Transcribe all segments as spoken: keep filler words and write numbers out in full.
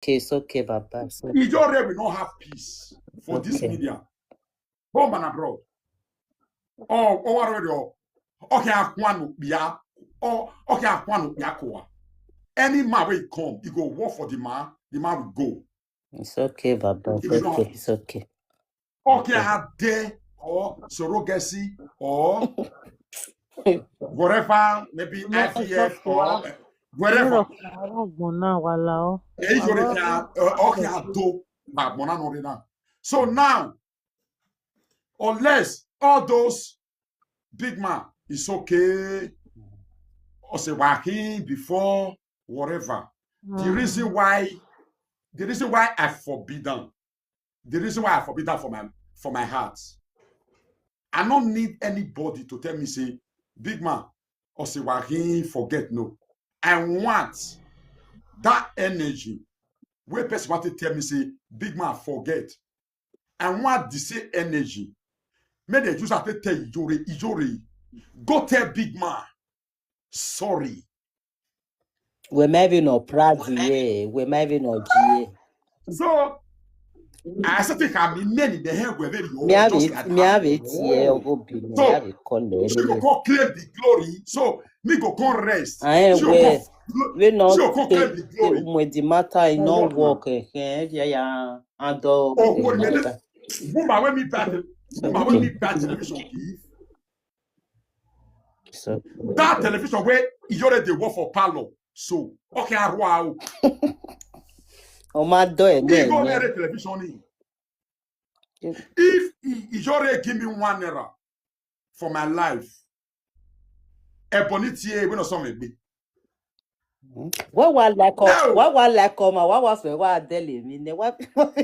okay, it's okay, Baba. It's okay. Ijore will not have peace for this Okay. Media. Home and abroad. Oh, oh, what are you? Okay, Akwanubia. Oh, okay, Akwanubia Koa. Any man will come, he go work for the man, the man will go. It's okay, Baba. It's If not, okay. It's okay. okay, Okay. I dare or surrogacy or whatever, maybe I V F or uh, wherever. Ọgbọ̀n náà wà láọ́. Ijore can, uh, okay, I do. But Mona no now. So now, unless all those big man, it's okay. Or say working before whatever. The reason why, the reason why I forbid them, the reason why I forbid them for my for my heart, I don't need anybody to tell me say big man or say working forget no. I want that energy where person want to tell me say big man forget. I want the same energy. Make they just have to tell Ijore, Ijore, go tell big man sorry. We might be no proud here. We might be no G A. So I said, take a minute the head where very Me have just it. like Me have it that. Here. Go be. Me So have it. Call she go come claim the glory. So me go come rest. I She go will. come, We not she go come claim take the glory. With the matter in no work. Eh, eh, yeah, yeah. And uh, Oh, what the minute? matter. Woman when me buy the woman when me buy television give. So That television where Ijore dey work for parlor. So okay, I wow. Oh my door. He go marry television in. If he, Ijore give me one naira for my life, Ebony T A when or something be. What was like? No. What was like? Come on. What was what? What?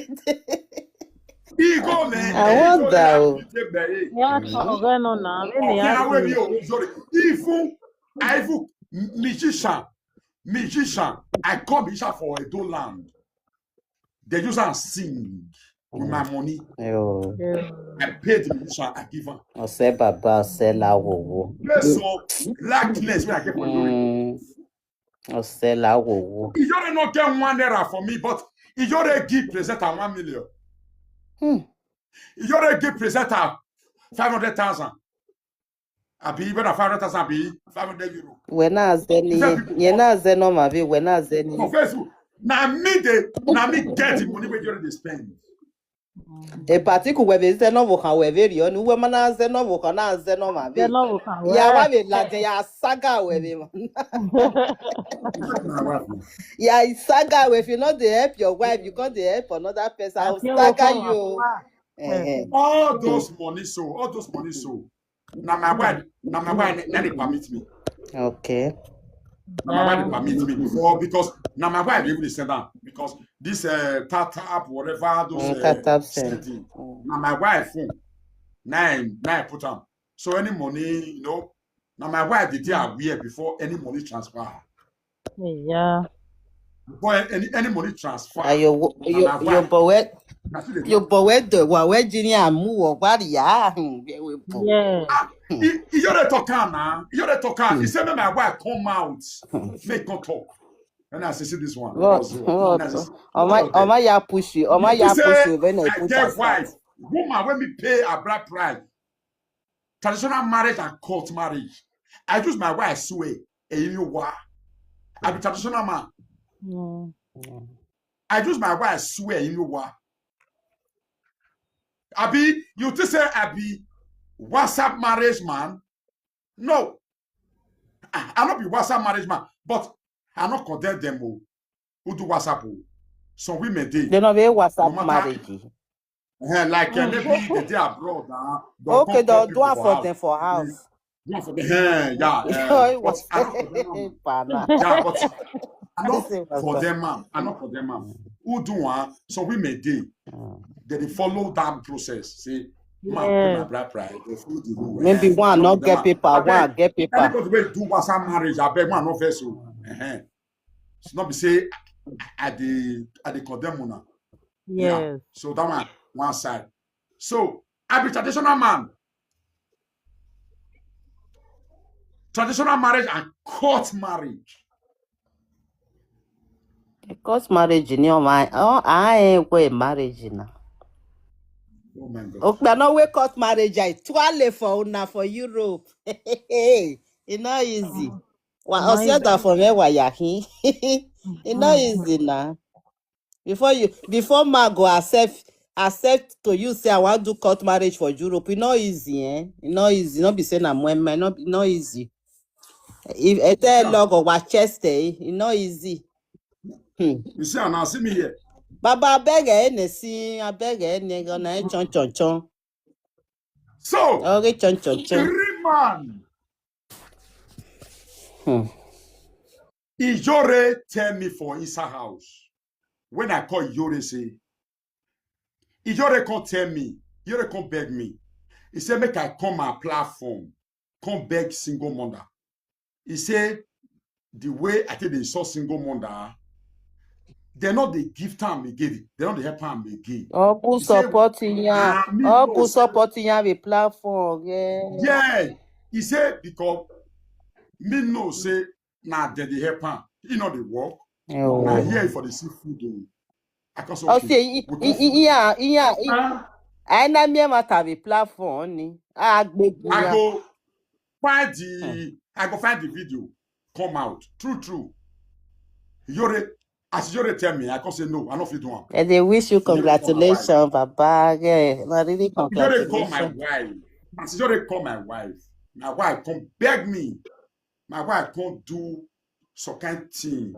He go man. I wonder. Ọ̀rẹ́ náà náà. Okay, I will be Ijore. Even I even musician, musician. I come musician for Edo land. They use and sing with my money. Yo. I paid the musician. I give him. Ọsẹ bàbá ọsẹ láwòwò. Yes, so likeness when I get for you. Mm. Ọsẹ láwòwò. Ijore not get one naira for me, but Ijore give presenter one million. Hmm. Ijore give presenter five hundred thousand. I be even a five hundred thousand, I be five hundred euro. We're not any. You're not Zenoma. We're not any. For Facebook, now me they, now me get the money where Ijore they spend. A particular where they say no voka where very on woman as no voka na Zenoma. Zenoma. Yeah, why we like they are saga where we. Yeah, it's saga where if you know they help your wife, you can't they help another person. I'll saga you. All those money so, all those money so. Now my wife, now my wife, now they permit me. Okay. Now my wife permit me before because now my wife even send down because this uh, tap tap whatever those Mm, uh, tap tap send. Sending. Now my wife phone. Now I, now I put on. So any money, you know, now my wife did there aware before any money transfer. Yeah. Before any any money transfer. Ayo Now my yo wife. Bowe That's what they do. yo Bowe de wa we jini amu wo wa ya. Yeah. He, he already talk am now. He already talk am. He said, "Make my wife come out. Make come talk." And I say, "See this one." What? Because, What? and I say, Oma "What of them?" Oma ya push you. Oma He ya say, push you when I "I put get aside. Wife. Woman when me pay a bride price. Traditional marriage and court marriage. I use my wife swear. And you know why? I be traditional man. Mm. I use my wife swear. And you know why? I be you to say I be WhatsApp marriage man. No, I, I not be WhatsApp marriage man, but I not condemn them who, who do WhatsApp. Oh. Some women they They no be no WhatsApp matter marriage. Eh, like uh, maybe they dey abroad now. They'll Okay, come call they'll do people am for for house. them for house. Do am for them. Eh, yeah, It uh, but was I not condemn them. Pana. Yeah, but I not This thing was for done. Them, man. I not for them, man. Who do one? So we may dey. Mm. They dey follow that process. See, man, pay my Yeah. bride price. They follow the rule. Maybe Eh, one no not be get that paper, man. I beg, one get paper. Anybody will do WhatsApp marriage. I beg one no vessel. Uh-huh. It's not be say I dey I dey condemn una. Yeah. Yes. So that one one side. So I be traditional man. Traditional marriage and court marriage. Court marriage ni o ma, oh, ah, eh, we marriage na. Oh my God. Okpa no we court marriage, I twale for una for Europe. E no easy. Wa Am I osiada for me wa yahin. E no easy na. Before you, before ma go accept, accept to you say I want do court marriage for Europe. E no easy, eh? E no easy. No be say na mwen, no, e no easy. If e tell Sure. log or wa chest, eh? E no easy. Hmm. You see, and now see me here. Baba, abeg, eh, ne si, abeg, eh, ne go na, eh, chon chon chon. So, Okay, chon chon chon. three man, Hmm. Ijore tell me for inside house. When I call Ijore, say, Ijore come tell me, Ijore come beg me. He said, make I come my platform, come beg single mother. He said, the way I take dey insult single mother, they no dey give time again. They no dey help am again. Uncle He said, supporting ya. ah, me no Uncle say, supporting ya be platform. Yeah. yeah. He said, because me no say, na they dey help am. He no dey work. Na Oh. here for the seafood. Oh. I can say, Oh, okay, see, we i- come i- i- yeah, yeah, i- Ah, I na me matter be platform ni. Ah, gbegbo I ya. go find Hmm. the, I go find the video. Come out. True, true. Ijore, as Ijore tell me, I can say, no, I no fit do am. And they wish you Ijore call my wife. Congratulations, Baba. Yeah, na really Ijore call my congratulations. Wife. As Ijore call my wife, my wife come beg me. My wife come do some kind thing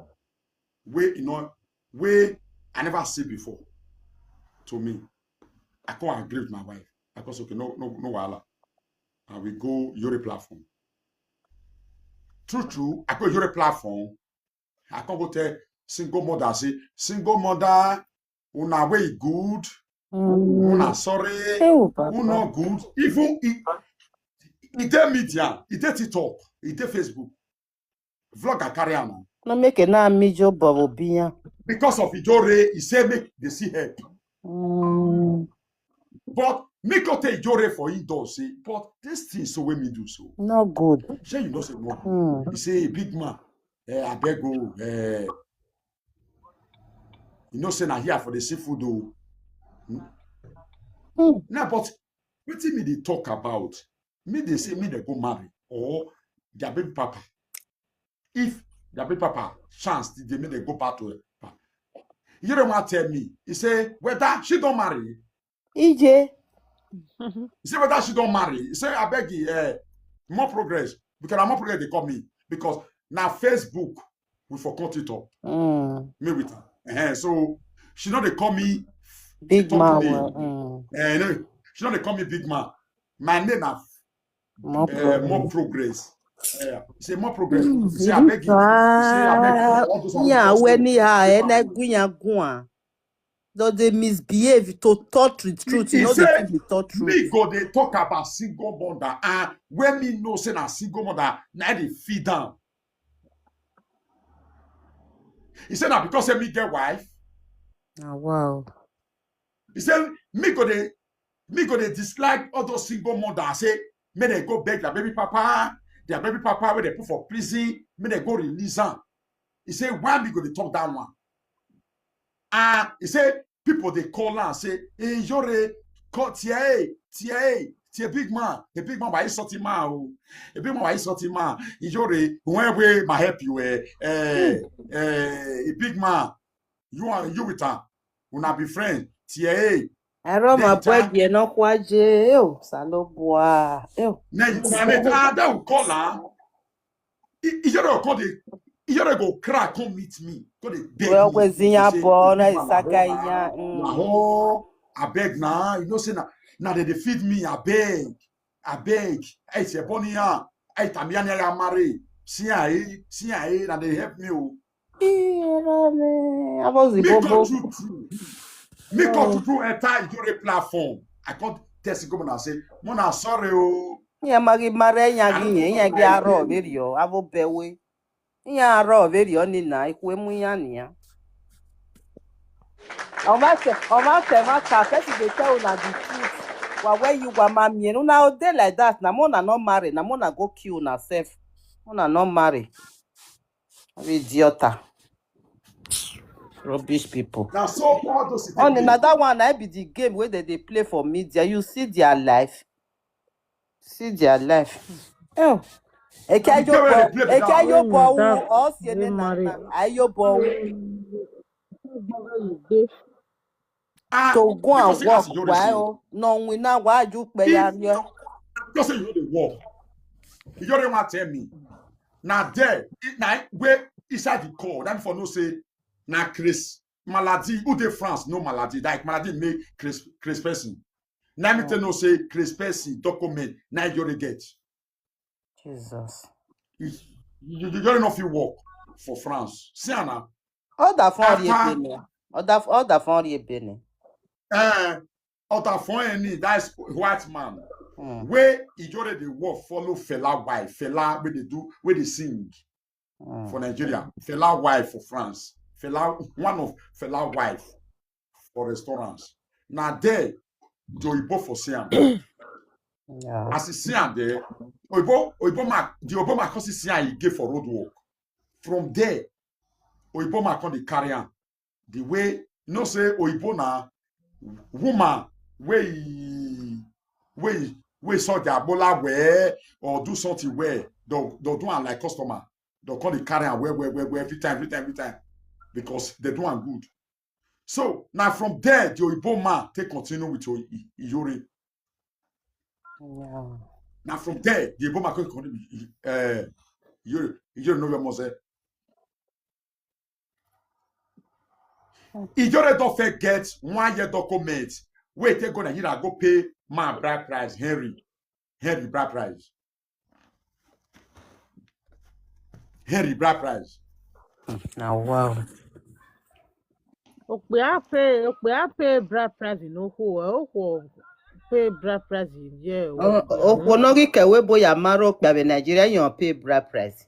wey, you know, wey I never see before to me. I can't agree with my wife. I can't say, okay, no, no, no wahala. I will go Ijore platform. True, true. I go Ijore platform. I can't go tell single mother, say, single mother, una way good, una Mm. sorry, Oh, una Baba. Good. Even it, it dey media, it dey TikTok, it dey Facebook. Vlogger carry am. No make it na mijo bobo biya. Because of Ijore, he say make they see help. Mm. But make you take Ijore for indoor, say, but this thing so when me do so. No good. Shey you know say no good. Mm. He say, big man, eh, I beg you, eh, you know say na here for the seafood though. Hmm? Mm. Now, but wetin me dey talk about? Me dey say me dey go marry or their baby papa. If their baby papa chance, they make them go back to her. You don't want to tell me. He say whether she don't marry. E J. He say whether she don't marry. He say I beg you, eh, more progress because na more progress they call me because now Facebook we for cut it up. Mm. Me with her. Eh, so she know they call me Big top man. name. Well, mm. Eh, no, she know they call me big man. My name na More uh, more progress. Progress. Yeah. He say more progress. He say I beg you. He say I beg you. All those Yeah, ones when go he are take am. Enegunyagua. Though they misbehave to talk the truth, He, you he know the said thing they talk me truth. Go they talk about single mother and when me know say na single mother na they feed down. He said that because say me get wife. Ah, wow. He said me go they me go they dislike all those single mother. I say may they go beg their baby papa, their baby papa where they put for prison, may they go release am. He say why me go they talk that one? Ah, he say people they call am say, hey, Ijore, call T I A, T I A, T I A, big man, a big man, why you sorting man? Oh, a big man, why you sorting man? Ijore, when we might help you, eh, eh, eh, a big man, you are you with her, una be friends, T I A. Ero ma Later, bwegi eno kwaje, ew, salo bwa, ew. Then, then later, they will call her. I- Ijore will call the Ijore go cry, come meet me. Go they beg Well, me. we zinya Say, bo na "Big man, isaga I inya. beg, Mm. oh, I beg now. You know, say now, now they, they feed me. I beg, I beg. I say, Bonnie, I tamiani I marry. See I, see I, now they help me. Oh. Ira me. I was the Me go bobo. through through. Me go through through entire Ijore platform. I can't test it. Come and say, Mona, sorry, oh. Ya magi mare I nyagi don't nye know nyagi what I aro do. Verio, avo bewe. Ya aro Verio ni na ikwe mu ya ni ya. Oma se, oma se ma ka, first they tell una the truth. Wa where you wa ma mi, una o dey like that. Na mona no marry, na mona go kill una self. Mona no marry. Idiota. Rubbish people. Now, so all those things On dey another one, I be the game where they, they play for media. You see their life. See their life. Oh. And the game where they play be that one. Ekeyobo That or siene they marry. na ayobo. Go. Ah, To go and because see, as work you already say, while no we now why you pay if ya. you just say you know the work, you don't want to tell me. Now there, it- now where inside the call, that for no say now Chris Malady, who dey France, no Malady, like Malady make Chris Chris person. Now me tell no say Chris person document now you dey get. Jesus. You you you don't know if you work for France. See now. All that for the After Benin. All that all that for the Benin. Eh, other for any that's white man. Mm, Where he already dey work follow Fela wife, Fela where they do where they sing mm. for Nigeria, Fela wife for France, Fela one of Fela wife for restaurants. Now there, the Oyibo for Siam. Yeah. As he see am there, Oyibo Oyibo ma the Oyibo ma come see am he gave for road work. From there, Oyibo ma come dey carry am the way you know say Oyibo na woman wey e- wey e- wey soldier agbola well or do something well, they'll, they'll do am like customer. They'll come dey carry am well well well well every time every time every time because they do am good. So now from there the Oyibo man take continue with Oy- Iyore. Yeah. Now from there the Oyibo man take continue with uh, Iyore. Iyore no must say Iyore don't forget one year document. Wait, they go Nigeria go pay my bride price, Henry. Henry bride price. Henry bride price. Now wow. Okpea pay, Okpea pay bride price in Oho, Oho pay bride price in yeah. Okponogi kewe boya maro kpabe Nigeria yon pay bride price.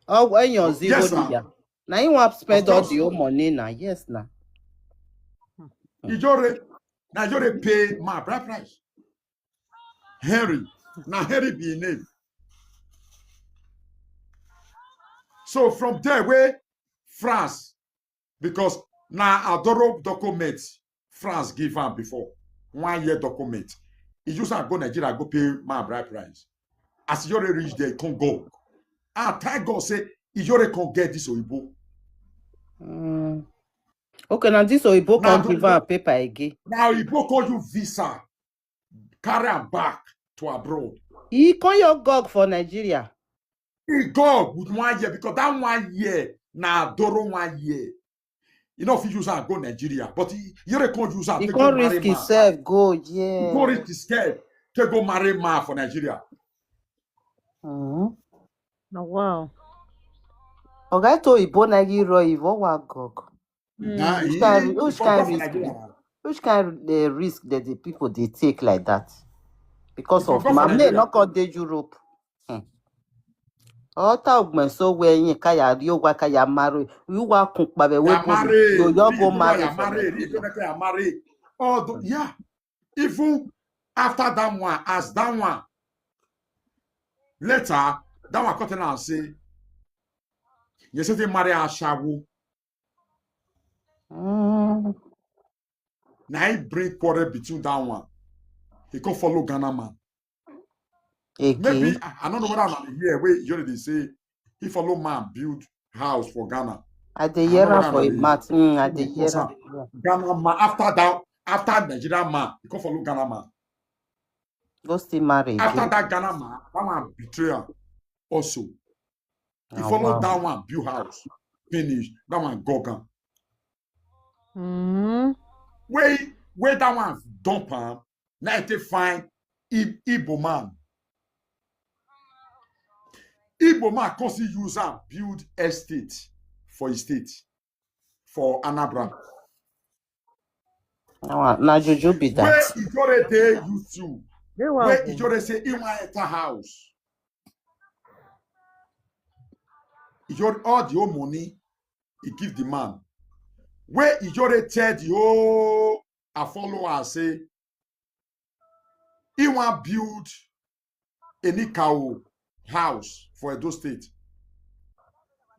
Oh, when yon zero Yes, sir. Naira. Now you want spend Of all course. The whole money now, yes now. Iyore, now Iyore pay my bride price. Henry, now Henry be his name. So from there where France, because now Adoro document France give am before one year document. He just am go Nigeria go pay my bride price. As Iyore reach there, he come go. Ah, thank God say Iyore come get this Oyibo. Mm. Okay, now this Oyibo Now can't give her paper again. Now Oyibo call you visa, carry am back to abroad. He call your gog for Nigeria. He go with one year because that one year na Adoro one year. You know if you use am go Nigeria, but he, Iyore come use am He take can't go marry risk man. Himself, go, He yeah. go risk himself take go marry man for Nigeria. Mm. Oh, wow. Oga to Ibo Nagi Roy, Ivo wa gog. Nah, Which he, kind, he which for kind go for risk? Nigeria. Which kind of the risk that the people they take like that? Because He for of go for mamne Nigeria. No call the Europe. Hmm. Ota ogmen so where yin kaya rio wa kaya maro. You wa kun pa be we Ya bo marry, yo yo read go the marry ya for marry, read the Nigeria. ya marry. All the yeah. Even after that one, as that one, later that one come tell am say, you say they marry Ashawo. Mm. Now he bring quarrel between that one. He go follow Ghana man. Maybe Again, I, I don't know whether I'm here where you already say he follow man build house for Ghana. I dey I hear don't know am whether for a I'm mat. Mm, I dey here. hear Concern am. Yeah. Ghana man after that after Nigerian man, he go follow Ghana man. Go still marry After again. That Ghana man, that one betray am also. He Oh, follow wow. That one build house, finish. That one go Ghana. Mm. Where where that one dump am, now he take find Ib- Igbo man. Igbo man come see use am build estate for his state for Anambra. Now, now juju be Where that. Ijore dey YouTube, They were where Ijore say he wan enter house. Ijore all the whole money he give the man. Where Ijore tell the whole a follower say he wan build a Nikao house for Edo State.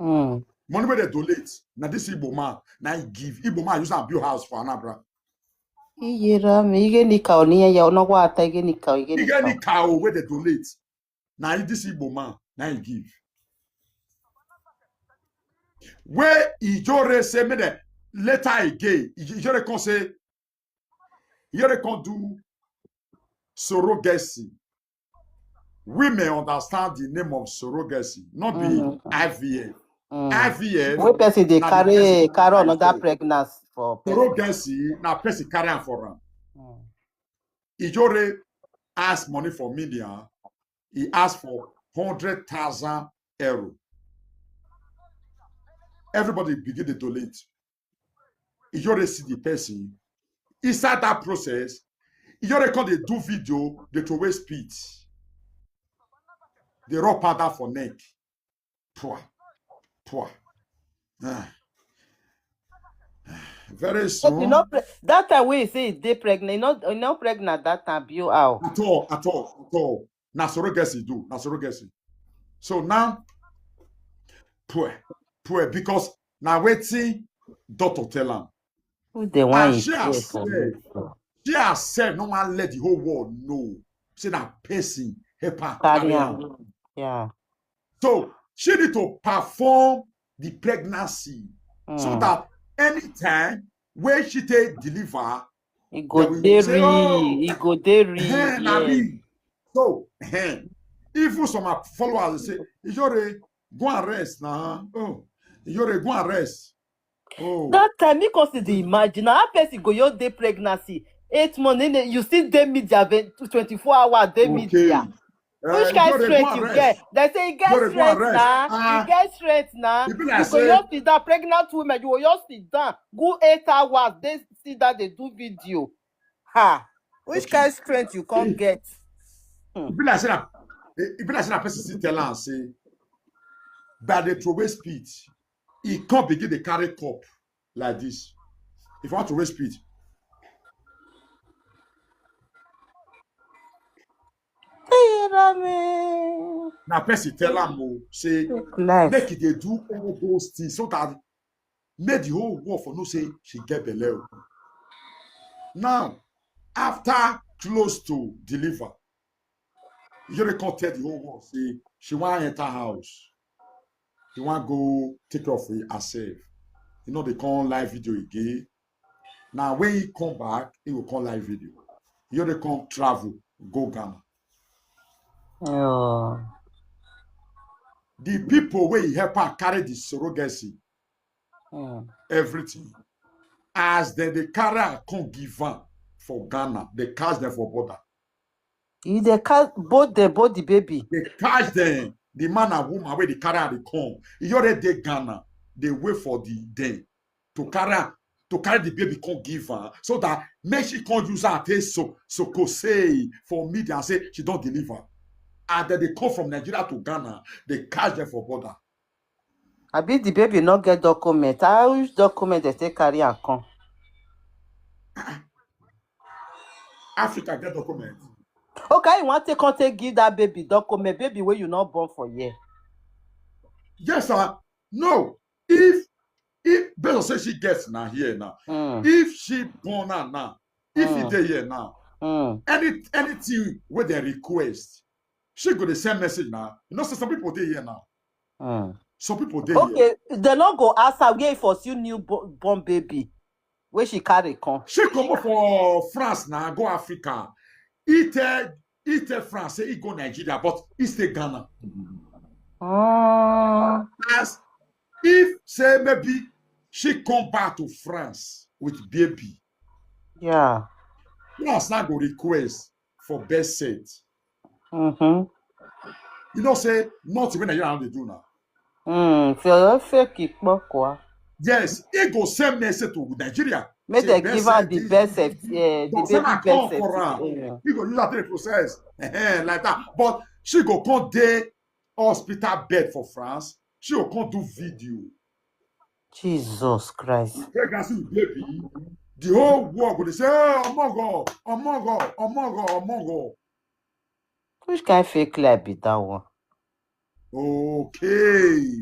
Mm. Money wey dem donate, na this Igbo man na he give. Igbo man use am build house for Anambra. Iyera mi, ihe nika o, niye ya, no wa ata ihe nika o, ihe Ihe nika o. Nika o wey dem donate, na this Igbo man na he give. Wey Ijore say make dem later again, Ij- Ijore come say, Ijore come do surrogacy. We may understand the name of surrogacy, not be Mm. I V F. Mm. I V F, When person dey na the carry person carry I another V F. Pregnancy for person. Surrogacy na person carry am for am. Mm. Ijore ask money for media. He asked for hundred thousand euro. Everybody begin to donate. Ijore see the person. Inside that process, Ijore come dey do video, dey throw away spit. Dey rub powder for neck. Poor. Poor. Ah. Very But you soon. know, pre- that time when you say you dey pregnant, you not you not pregnant that time, you out. At all, at all, at all. Na surrogacy do, na surrogacy. So now, poor, poor, because na wetin doctor tell am. Who the one And you she fear for herself, me? she herself no wan let the whole world know. Say that person help her Carry carry am. am. Yeah. So she need to perform the pregnancy so Mm. that anytime when she take deliver, E they go will dey say, "Oh, real. E go dey real. eh, na Yes. real." So, eh, even some of her followers say, "Ijore, go and rest now. Oh, Ijore, go and rest." Oh, That time, me come see the imagine. How person go your day pregnancy, eight months, then you see day media, ve- twenty-four hours day media. okay. Which Uh, kind Ijore, go strength and you rest. Get? They say you get Ijore, go and strength rest. now. You Ah, get strength now. e be like You go say, just sit down. Pregnant women, you go just sit down. Go eight hours. They sit down. They do video. Ha. Which okay. Kind strength you can't get? E be like say that, e be like say that person still tell am say, by the throw away spit, he come begin dey carry cup like this. If you want to waste spit, Hey, Rami. Na person tell am o say Fake life. Make e dey do all those things so that make the whole world for know say she get belle o. Now, after close to deliver, Ijore come tell the whole world say she wan enter house. She wan go take care of herself. You know, they come live video again. Now, when he come back, he will come live video. Ijore come travel, go Ghana. Oh. The people wey help her carry the surrogacy, Mm. everything, as dem dey carry her come give am for Ghana, they catch them for border. E dey catch both the both the baby. They catch them, the man and woman wey dey carry her dey come. Ijore dey Ghana, dey wait for the dem to carry her, to carry the baby come give her, so that make she come use her take so so go say for media say she don deliver. And then they come from Nigeria to Ghana, they catch them for border. Abi the baby no get document? How which document they take carry am come? Africa get document. Okay, you want to come take give that baby document, baby where you not born for here. Yes, sir. No, if if based on say she gets now here now, Mm. If she born her now, if he Mm. dey here now, Mm. any anything wey they request, she go dey send message now. You know, so some people dey here now. Mm. Some people dey here. Okay, they not go ask her where for see new bo- born baby, where she carry come. She come up for France now, go Africa. He tell he tell France say he go Nigeria, but he stay Ghana. Oh, As if say maybe she come back to France with baby. Yeah. France now go request for best set. Mm-hmm. You know, say nothing when Nigeria dey do now. Mm, so you fake it, kwa. Yes, he go send message to Nigeria. Make Say they best give her set the this, best set, yeah, the Doctor baby na come best set. For her. Yeah. He go use that to process eh, like that. But she go come dey hospital bed for France. She go come do video. Jesus Christ. Pregnancy with baby. The whole world go dey say, "Hey, omogo, omogo, omogo, omogo." Which kind fake life be that one? Okay.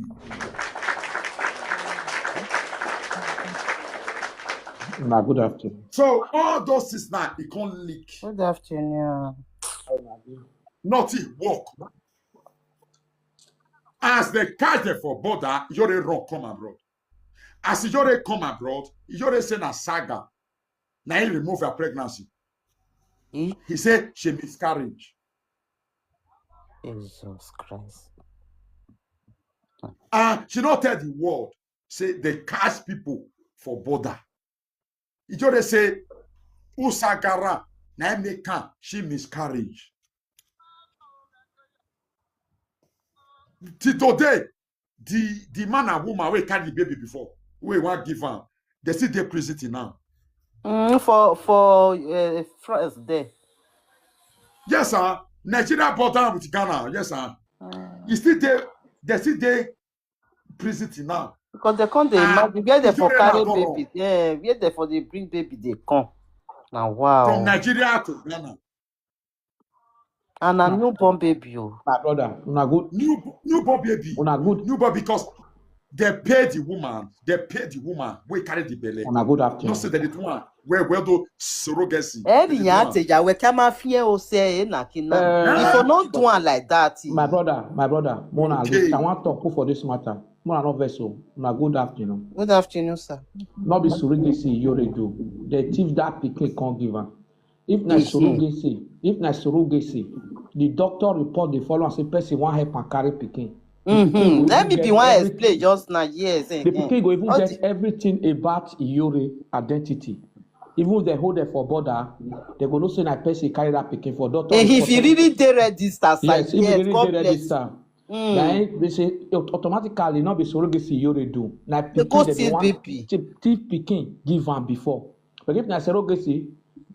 Una good afternoon. So all those things now, e come leak. Good afternoon. Nothing work. As they catch them for border, Iyore run come abroad. As Iyore come abroad, Iyore say na saga. Now he remove her pregnancy. Eh? He said she miscarriage. Jesus Christ. And she not tell the world. Say they catch people for border. Iyore say Usagara na make am she miscarriage. Till today, the the man and woman wey carry the baby before, wey wan give am, they still dey prison till now. Mm, for for uh, France there. Yes, sir. Nigeria border with Ghana. Yes, sir. Mm. E still dey, they still dey prison till now. Because they come dey Ah, imagine where they for Ijore na carry don baby. Yeah, where they for they bring baby they come. Now wow. From Nigeria to Ghana. And a newborn baby. Oh. My brother, una good. New newborn baby. Una good. Newborn because they pay the woman. They pay the woman. We carry the belly. Una good Not afternoon. say that the woman. Where where do surrogacy? Ẹ̀rì yẹn àtẹ̀jà wẹ̀ ká máa fi ẹ̀ o ṣe ẹ̀ nà kí n náà. Eh, If you not do am like that. My brother, my brother, Mona, Okay. I want to talk for this matter. Mona, no vessel. Una good afternoon. Good afternoon, sir. Not be surrogacy Iyore do. They thief that pikin can't give am. If na Yes, sir. surrogacy, if na surrogacy, the doctor report dey follow and say person wan help am carry pikin. Mm-hmm. Let me be one explain just now. Yes. The pikin go even get everything about Iyore identity. Even if they hold them for border, they go know say na person carry that pikin for doctor. If he really dey register, yes, if he really dey register, then they say automatically not be surrogacy Iyore do. Na pikin they go see baby. Thief pikin give am before. But if na surrogacy,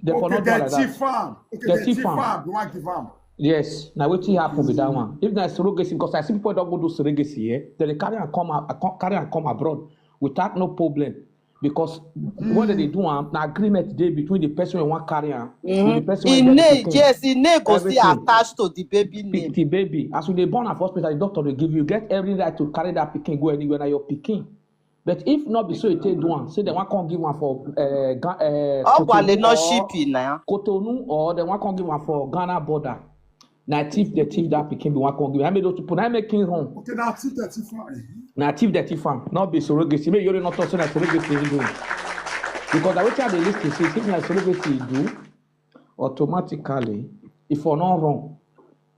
they for not do like that. They thief am. They thief am. They want give am. Yes, now wetin happen with that one? If na surrogacy, because I see people don't go do surrogacy, yeah, then they carry and come out, carry and come abroad without no problem. Because mm. When they do am, na agreement dey between the person wey wan carry am with the person wey get the pikin. Yes, e name go still attached to the baby name. The baby, as you dey born am for hospital, the doctor dey give you get every right to carry that pikin go anywhere, na your pikin. But if not be so e take do am, say dem wan come give am for uh, uh, Ogwale no shipping na. Cotonou or dem wan come give am for Ghana border. Na thief the thief that pikin be wan come give am. I make those people, I make him run. Okay, na thief the thief am. Na thief the thief am. Not be surrogacy. Make you not talk say na surrogacy he do. Because I wetin I dey listen say if na surrogacy he do, automatically if for not wrong,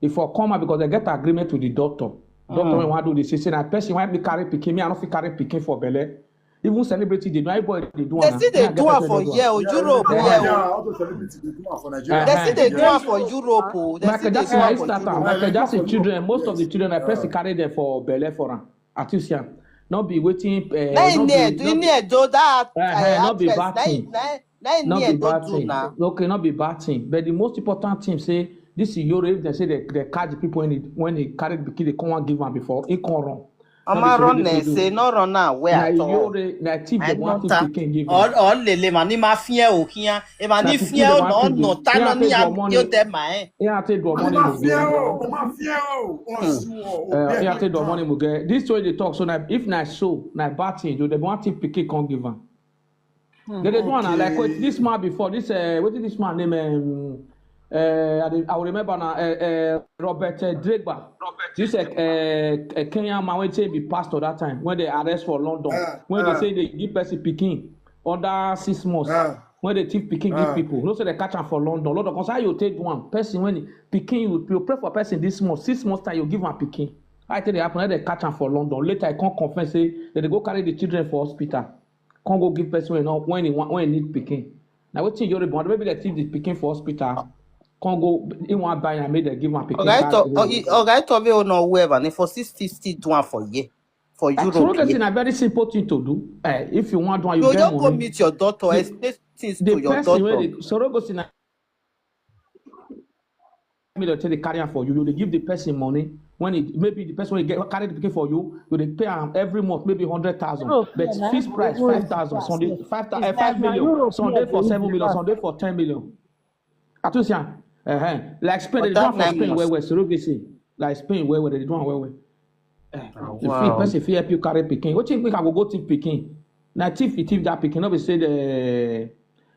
if for come out because they get agreement with the doctor. Doctor mm. Wey wan do this, he say na person wey be carry pikin, me I no fit carry pikin for belle. Even celebrity dey do, everybody dey do. They still dey do am for here o, Europe here o. All the celebrities dey do am for Nigeria. They still dey do am for Europe o. Michael Jackson na start am. Michael Jackson children, most of the children na person carry them for belle for am. Artificial. No be wetin. Na in there, in there do that. No be bad thing. Na in there do do na. Okay, no be bad thing. But the most important thing say this is your if they say they, they catch the people when they, when they carry the pikin, they come and give am before, it come wrong. Ọmọ run na say no run na where at all. Na thief the one thing pikin give. All lele ma ni ma fi e o kiyan. E ma ni fi e o no no ta no ni a yo de ma e. Yeah, I take the money. Mafia o, mafia o. Yeah, I take the money. This way they talk. So now, if na so, na bad thing. Do they want to pick it? Can't give am. They dey do am like this man before. This uh, what did this man name? Um, uh, I, dey, I will remember now. Uh, uh, Robert uh, Drogba. This uh, uh, Kenyan man when say be pastor that time when they arrest for London. Uh, when uh, they say they give person pikin under six months. Uh, when they thief pikin uh, give people. No say they catch am for London. London, cause how you take one person when pikin you, you pray for person this month, six months time you give am pikin. I tell you happen. They catch am for London. Later I can't confess say they go carry the children for hospital. Can't go give person when when he want when he need pikin. Now wetin you born? Maybe they thief the pikin for hospital. Can't go he want buy and make them give am pikin. Okay, to okay, to be no whoever. And for sixty still do one for year for Europe. Surrogacy na very simple thing to do. Uh, if you want one, you, you just go meet your doctor, explain things to your doctor. Surrogacy na me they take the carry am for you. You dey give the person money when it maybe the person will get carry the pikin for you. You dey pay am every month maybe hundred thousand, but fixed price five thousand, some dey five thousand, five million, some dey for seven million, some dey for ten million. Atusian, uh-huh. Like Spain, they do am for Spain well well. Surrogacy, like Spain well well, they do am well well. Uh, the wow. Person fit help you carry pikin. What you think I go go thief pikin? Na thief e thief that pikin, no be say the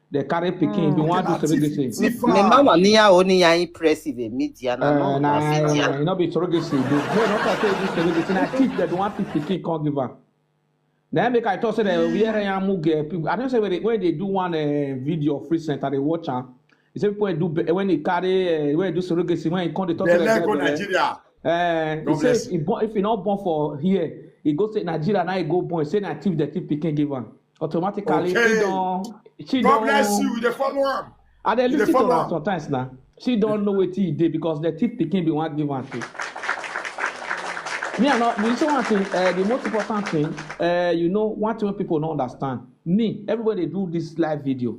the carry pikin, be wan do surrogacy. Me mama ni ya oni ya impressive media na no. Na e no be surrogacy. No, no, I say this surrogacy. Na thief that wan thief pikin come give am. Na make I talk say the where I am get people. I don't say when they, when they do one uh, video of recent, I dey watch am. He say people wey do when he carry uh, when he do surrogacy when he come dey talk say Nigeria. Uh, he say if, if he not born for here, he go say Nigeria now he go born. Say na thief the thief pikin give am. Automatically, okay. She don't. She God don't, bless you. They follow him. I dey listen to am sometimes now. She don't know what he did because the thief pikin be one give am to. Me, I not. You see one thing. Uh, the most important thing. Uh, you know, one thing people don't understand. Me, everybody do this live video.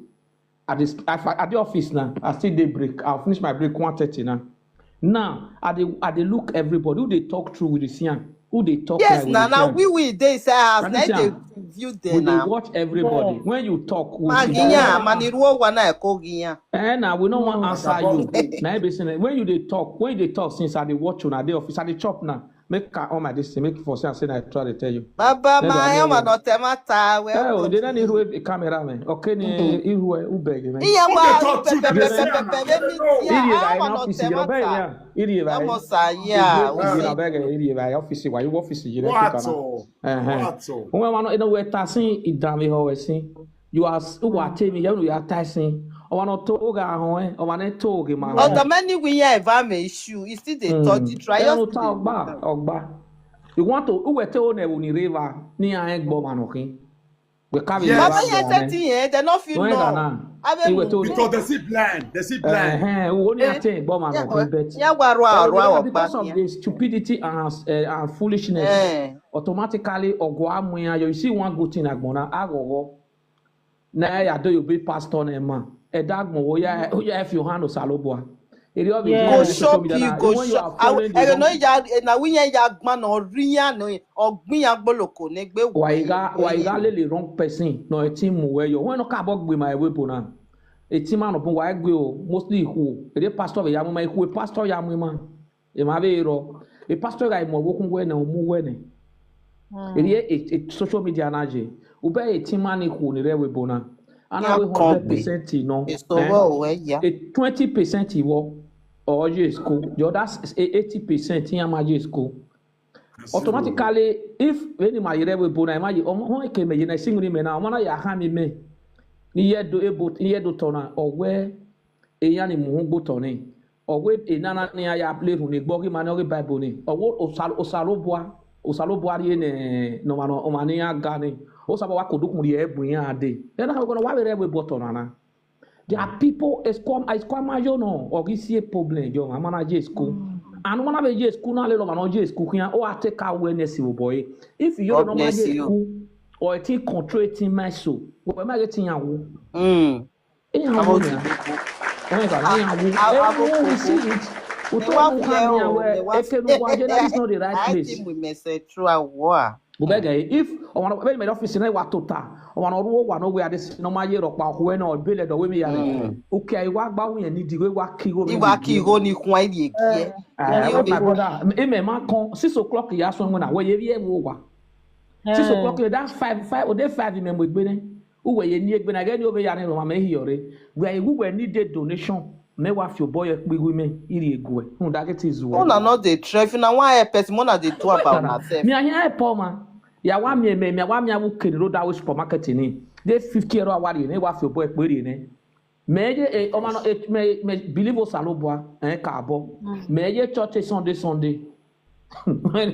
At this, at the office now, I still day break. I'll finish my break one thirty now. Now, I dey I dey look everybody who dey talk through with the sian. Who dey talk yes, like na na we we dey say as na dey view dey na. We dey watch everybody. When you talk, we magiya maniruo wa na ko giya. Eh, na we no wan answer you. Na be say when you dey talk, when you dey talk since I dey watch you na dey office, I dey chop now. Make I on my this thing, make for say I say I try to tell you. Baba ma ya ma no tema ta we. Eh, o dey na ni ruwe camera man. Okay ni iruwe ubege man. Iya wa. Iri ba ina office you know be ya. Iri ba. Amo sa ya. Iri ba office wa you office you know. What? What? Wọ́n wá ina wẹ̀ ta sí ìdààmú ìhọ̀wẹ̀ sí. You are who are tell me you are Tyson. I want to talk on eh. I want to talk man. But the many we here if I'm a issue, you still dey talk the try. Ẹnu ta ọgbà ọgbà. You want to who were tell on ẹ̀wò ní river ní àárín gbọ́ mànà kí. We carry you. Baba here thirty years, they no feel no. Because they see blind, they see blind. Eh, who only attain gbọ́ mànà kí bet. Yeah, wa rwa rwa ọgbà. Because of the stupidity and uh, and foolishness. Eh. Automatically, ọgọ amụya you see one good thing agbọna aghọghọ. Na ya do you be pastor na ma. Eda gbon wo ya o ya if you hand osalobua. Eri of go shop you go shop. I no ya na we ya ya gban no ri ya no ogbin ya gboloko ne gbe wo. Wa iga wa iga lele wrong person no e team mu we yo. When no ka bo gbe my we bona. E team man open wa gbe o mostly ihu. Ere pastor ya mu ma ihu pastor ya mu ma. Ema be ro. E pastor ga imo wokun we na omu we ne. Eri e social media na je. Ube e team man ihu ni re we bona. Ana we hundred percent no. It's over we ya. E twenty percent iwo. Or je school. The other eighty percent in my je school. Automatically, if any my yere we bona my omo ke me yena singri me na mana ya ha mi me. Ni ye do ebo ni ye do tona or where eya ni mu gbo toni. Owe enana ni aya play ru ni gbo ki mani oge Bible ni. Owo osal osalobua osalobua ri ne no mano o mani ya ga ni. O sabo wa kodukun ri ebu ya de. E na ko wa were we boto nana. There are people is come is come ayo no or ki see a problem yo ma mana je school. And mana be je school na le lo mano je school kian o a take awareness o boy. If you no ma je school or ti control ti my so. We ma get yan wo. Mm. Ihe ahụ ya. Onye ka na ya bụ ewu isi it. Ụtọ ọgwụ ha ya wee eke n'ụgwọ aje that is not the right place. Bubega if ọmọdé bẹ́ẹ̀ mẹ́rin ọ́fíìsì náà wà tó ta ọmọdé ọdún wà náà wíwá dé sí ọmọ ayé rọpa ọkọ ẹ náà bẹ́ẹ̀ lẹ́dọ̀ wẹ́mi yàrá òkè àìwá gbáwó yẹn ní ìdíwé wá kí ìhó mi. Ìwà kí ìhó ni kun ayé kí ẹ. Ẹ my brother ẹ mẹ̀ máa kan six o'clock yà sọ wọn náà wọ́n yẹ bí ẹ wò wá. Six o'clock yẹ that's five five ọdẹ five mẹ̀ mọ̀ gbé náà. Uwe ye ni egbe na gani obe ya ni mama he yore. We we we need the donation. Me wa fi obo ye pe women iri egwe. Hun da get is wo. Una no dey try if na wan help person una dey do about una self. Me ahin help o ma. Ya wa me me me wa me awu kere road awo supermarket ni. Dey fifty euro awari ni wa fi obo e pe ri ni. Me je e o ma no e me me believe o salo bua. Eh ka bo. Me je church Sunday Sunday.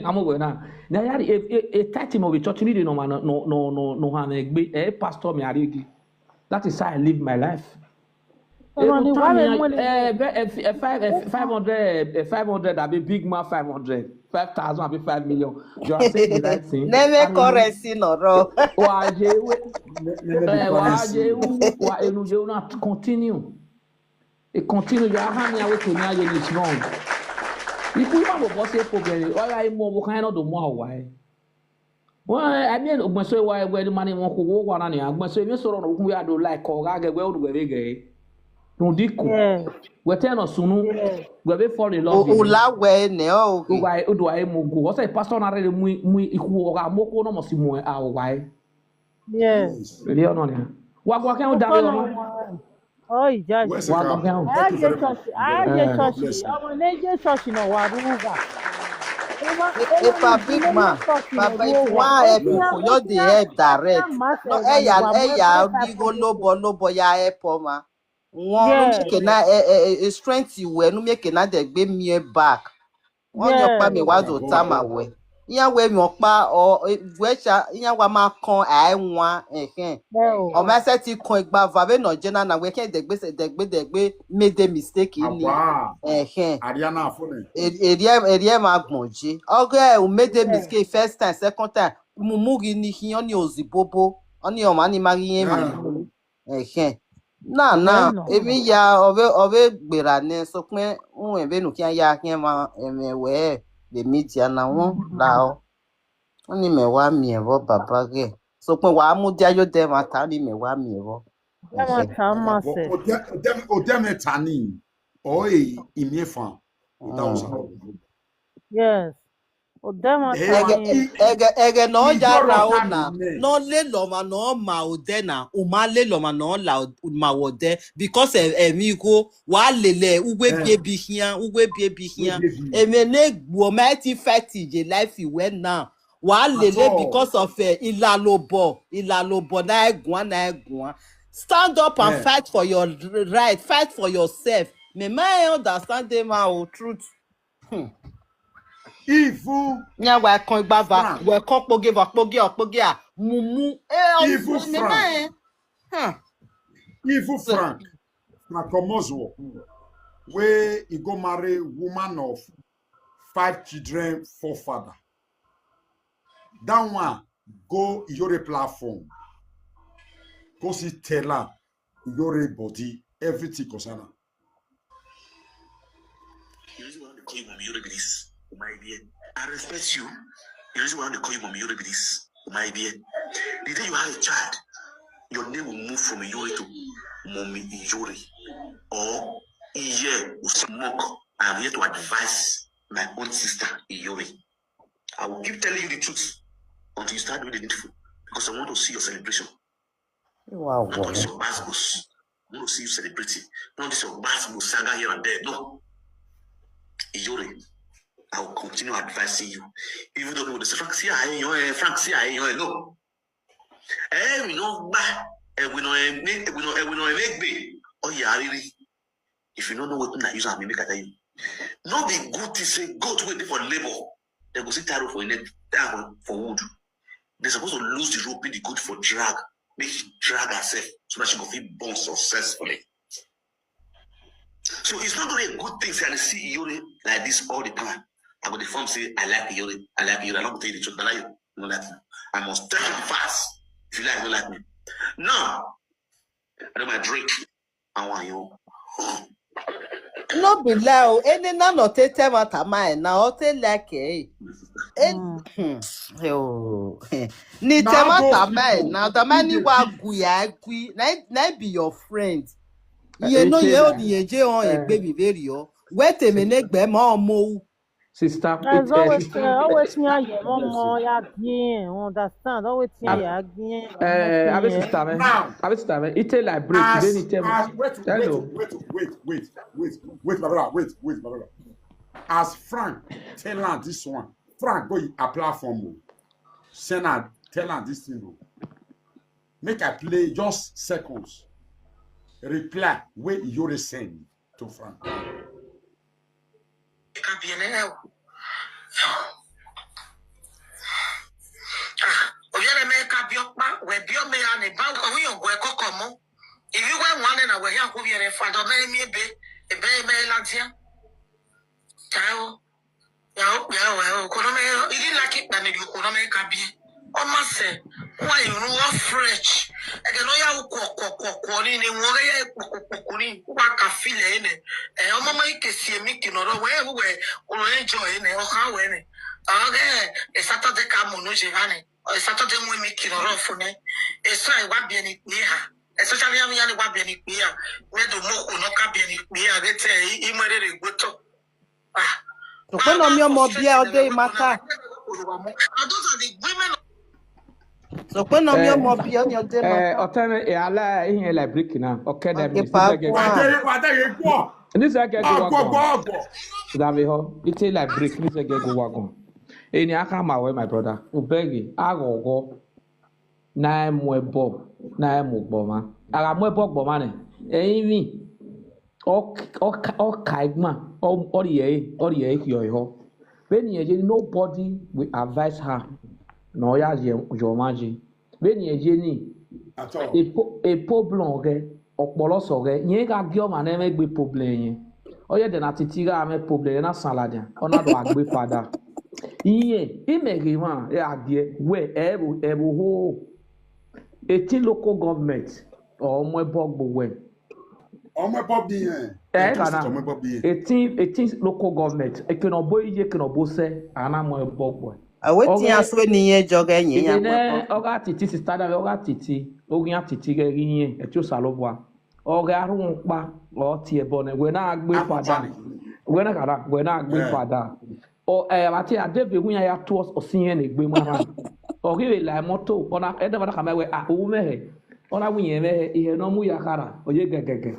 Amogwe na na ya e e e tati mo be church ni de no ma no no no no ha na egbe e pastor me aregi. That is how I live my life. Ero ta mi eh be eh five eh five hundred eh five hundred abi big man five hundred five thousand abi five million. You are saying the right thing. Neme currency no ro. Wa je we. Wa je wa enu je na continue. E continue, you are hanging away to now, you is wrong. If we want to boss a problem, all I more what kind of the more why? Well, I mean, when so why where the money won't go one on the when so you saw on who we are do like call I get well to where they get. No diko. We tell us sunu, we be fall in love. Ula we ne o. Why do I mo go? What's a pastor na re mu mu iku o ga mo ko no mo si mo a why? Yeah. Èdè ọ̀nà ni. Wà á gbọ́ kẹ́hìn darí ọmọ. Oh, ìjà Where's yìí. Wà á gbọ́ Saka? kẹ́hìn. Thank you Ayé very much. ṣọ́ọ̀ṣì, ayé Eh. ṣọ́ọ̀ṣì, ọmọ ilé jẹ́ ṣọ́ọ̀ṣì náà wà rúgà. Epa big man, Baba, if you wan help people, just dey help direct. No, eya, eya, big lobo, lobo, ya help ma. One no Yeah. make na eh, eh, eh, strength you were no make na dey gbé me back. One your pa me was o tama we. Iya we mi opa o we cha iya wa ma kon ai wan eh eh. O ma se ti kon igba va be no je na na we ke dey gbé se dey gbé dey gbé made a mistake ni. Àwa Eh eh. Ariana Afone. Eri eri ma gbon je. Oge o made a mistake first time, second time. Mumu gi ni hi oni ozi bobo. Oni o ma ni ma gi yen mi. Eh eh. Na na Well, no. Emi ya ove ove gbera ne so pe un e be nu ki ya ki ma emi we the media na won la o. Oni me wa mi e vo baba ge. So pe wa mu dia yo de ma ta ni me wa mi e vo. Ẹ máa ta á máa But sẹ̀. Odem Odem Odem Tani. Oi, Imie fan. That was Mm. how. Yes. Odema Eh, Tani. Ege ege ege no ja Ijoro ra o Tani na. ne. No le lo ma no ma o de na. O ma le lo ma no la o- ma wo de because e e mi go wa lele ugwe Eh. bi ebi hian ugwe bi ebi hian. Ugwe bi. Eme ne gbo ma ti fight je life we now. Wa lele all. Because of eh, ilalobo ilalobo na egun na egun. Stand up and Eh. Fight for your right, fight for yourself. Me ma e understand them o truth. Even Nya wa kon igba va, Frank. We kon poge va poge o poge a mumu. Eh, Even me ma Frank. Eh. Huh. Even So- Frank, Frank Omozwo, where he go marry woman of five children, forefather. That one go Iyore platform. Go see tell her Iyore body, everything concern her. The reason why they call you Mommy Yore be this, my dear. I respect you. The reason why they call you Mommy Yore be this, my dear. The day you have a child, your name will move from Iyore to Mommy Iyore. Or Iye will smoke. I am here to advise my own sister Iyore. I will keep telling you the truth until you start doing the needful because I want to see your celebration. Wow, Not all this your gbasgbos. I want to see you celebrating. Not all this your gbasgbos saga here and there. No. Iyore, I will continue advising you. Even though people dey say, "Frank, see how you eh, Frank, see how you eh." No. Eh, we no gba. Eh, we no eh, make, we no eh, we no eh, make be. Oh, yeah, really. If you don't know what I use, I make I tell you. No be good to say goat wey dey for labor. They go see taro for neck, tie for, for wood. They supposed to lose the rope, make the goat for drag, make she drag herself so that she go feel born successfully. So it's not gonna be a good thing. Say I see Iyore like this all the time. I go dey form say I like Iyore, I like Iyore. I don't tell you the truth, but I no like you. I must tell you the facts. If you like, you like me. Now, I know my drink. I want you. No be lie o. Any na no te te mata mai na o te like eh. En- Hmm. Oh. Ni te mata mai na ta mai ni wa gu ya gui. Na na be your friend. Ye no ye o ni ye je on e gbe mi very o. Wait a minute gbe ma omo. Sister, There's eh, always sister, uh, always near you. Mom, ya again. Understand? Always near you again. eh, abi sister me, Now, abi sister me. Ite like break. as, Then ite as wait, wait, hello. wait, wait, wait, wait, wait, my brother, wait, wait, my brother. As Frank tell her this one, Frank go a platform, o. Send her, tell her this thing, o. Make I play just seconds. Reply where Iyore send to Frank. Ka bi ene e o. Ah, obiere me ka bi okpa, we bi o me ya ne ba ko wi ogo e koko mo. Ibi we wan na we ya ko biere fa do me mi ebe, ebe me la dia. Tayo. Ya o, ya o, ya o. Ko no me, idi la ki pa ne ko no me ka bi. O ma se, wa you know fresh. E ke no ya ko ko ko ko ni ni wo ya ko ko ko ni. Wa ka feel e ne. E o mama ike si emi ki no ro we we ko no enjoy ne o ha we ne. Oge e Saturday ka mo no je ha ne. E Saturday mo emi ki no ro fu ne. E so e wa bi ni ni ha. Especially ya mi ya ni wa bi ni ni ha. Me do mo ko no ka bi ni ni ha. Be te i mo re re gboto. Ah. Ko no mi omo bi e o de mata. And those are the women Okpe no mi omo bi oni ode ma. Eh, otene e ala ihe like brick na. Okay, that Okay, means pa this guy. kwa. Wade wade ye kwa. This guy get go Agbo work. agbo agbo. That be how. It is like brick. This guy get go work. Eni aka ma we, my brother. Ubegi agogo. Na emo ebo. Na emo gboma. Aga mo ebo gboma ne. Eyin mi. Oka igma. Ori ye. Ori ye yo yo. When ye, nobody will advise her. No ya je yo maji. When ye ni. At all. E problem ge. Okpolo so ge. Ye ga gi o ma na me gbe problem ye. Oye de na titi ga me problem na salad ya. Ona do agbe pada. Iye, imege ma e adie we e bo e bo ho. Eighteen local government or mo ebo gbo we. Ọmọ ẹbọ bí yẹn. Eh, Ẹ tún sí kana. Ọmọ ẹbọ bí yẹn. Eighteen, eighteen local government. Ekenobo iye kenobo se ana mo ebo gbo. Awe ti Okay. aso ni ye joge yin ya Ene mo. oga titi sister da oga titi. Ogi ya titi ge yin e ti o salo bua. Oga arun pa o ti ebo ne we na agbe Arun pa pada. ni. We na kana we na agbe Yeah. pada. O eh ati adebe gun ya ya to o sin ye ne gbe mara. Ogi we la moto ona e da ka me we a o me he. Ona wi ye me he ihe no mu ya kara. Oye gegege.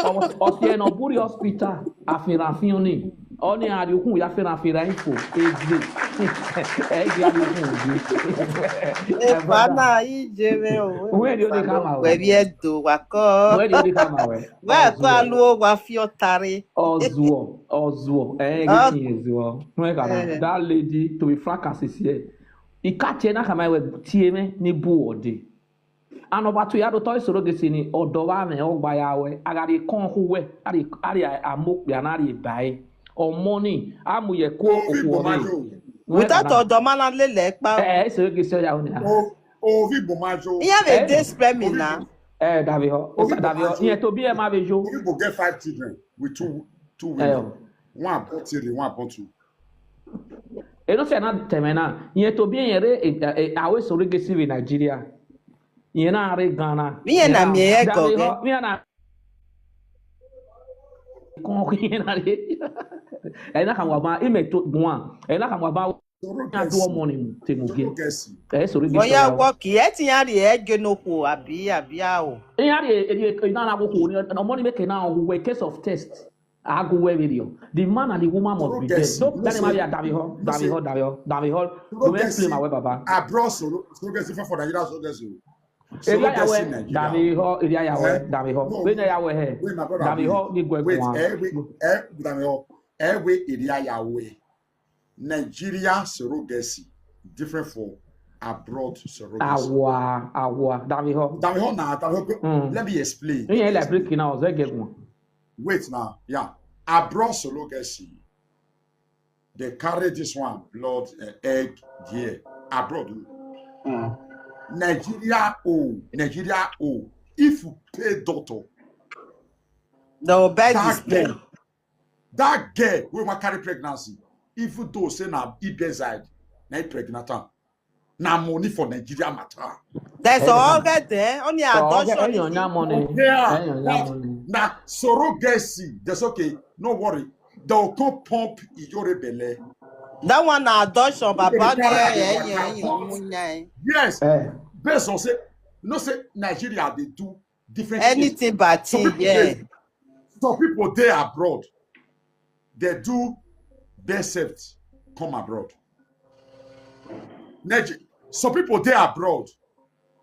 O o si e no buri hospital. Afin afin oni. Oni ari okun ya fera fera info. Egbe. Egbe ari okun obi. E fa na ije me o. Where do they come out? We bi e do wa ko. Where do they come out? Wa ko alu o wa fi otare. Ozuo, ozuo, eh, Ah. gini ezuo. No e kana. Eh. That lady, to be frank as is here. Ika tie na kama we tie me ni bu ode. Ano ba to ya do toy soro gesi ni odo wa me ogba ya we. Agari kon hu we. Ari ari amok ya na ari bai. O money, amu ye ko Orí oku bò máa ore. yóò. Without odo ma na lele pa. Eh, eh, soro gesi ya oni. O- Orí bò máa yóò. Iye be Eh? desperate me na. Eh, Davi ho. Orí bò Davi máa ho. yóò. Iye to bi e ma be jo. Orí bò get five children with two two Eh, women. One abroad three, one abroad two. E no se na temena. Iye to bi e re e awe soro gesi we Nigeria. Iye na re Ghana. Mi ye na mi e Davi goge. ho. Mi na kon iye na re. E na kan wa ba ime to gwan. E na kan wa ba Soro ya do Gẹ̀ẹ́sì. Money mu te mu ge. Soro Gẹ̀ẹ́sì. Eh, sorry. Oya work e ti ya ri e ge no ko abi abi a o. Iye ari e e na na go ko ni no money make na o we case of test. Agu we video. The man and the woman must be dead. Progress. Don't tell me Davi ho, Davi ho, Davi ho, Davi ho. Go explain my way, Baba. Abroad soro soro Gẹ̀ẹ́sì fẹ́ for Nigeria soro Gẹ̀ẹ́sì o. Area Soro Gẹ̀ẹ́sì yawe, Nigeria. Davi ho, area yawe, Eh? Davi ho. No. When area we he. Wait, my brother. Davi ho ni gwe Wait, kwa. eh, wait, eh, Davi ho, eh, wait, area yawe. Nigeria soro Gẹ̀ẹ́sì different for abroad soro Gẹ̀ẹ́sì. Awa, awa, Davi ho. Davi ho na Davi ho. Mm. Let me explain. Iye like brick now, ze ge gun. Wait now, yeah. Abroad soro Gẹ̀ẹ́sì. They carry this one blood uh, egg here abroad. O. Nigeria o, Nigeria o. If you pay doctor, No bed is that there. girl, that girl wey wan carry pregnancy, even though say na ibezide na e pregnant am, na money for Nigeria matter. There's all get there. Only Oh, adoption. okay, eyan nya money. Yeah, Eyan nya but money. na soro Gẹ̀ẹ́sì. That's okay. No worry. They will come pump Iyore belle. That one na adoption, Baba. They carry Yeah, the yeah, matter. Yeah, yeah. Yes. Eh. Based on say, no say Nigeria they do different things. Anything but Some thing, people yeah. Dey, some people dey abroad. They do birth certificate come abroad. Niger- some people dey abroad.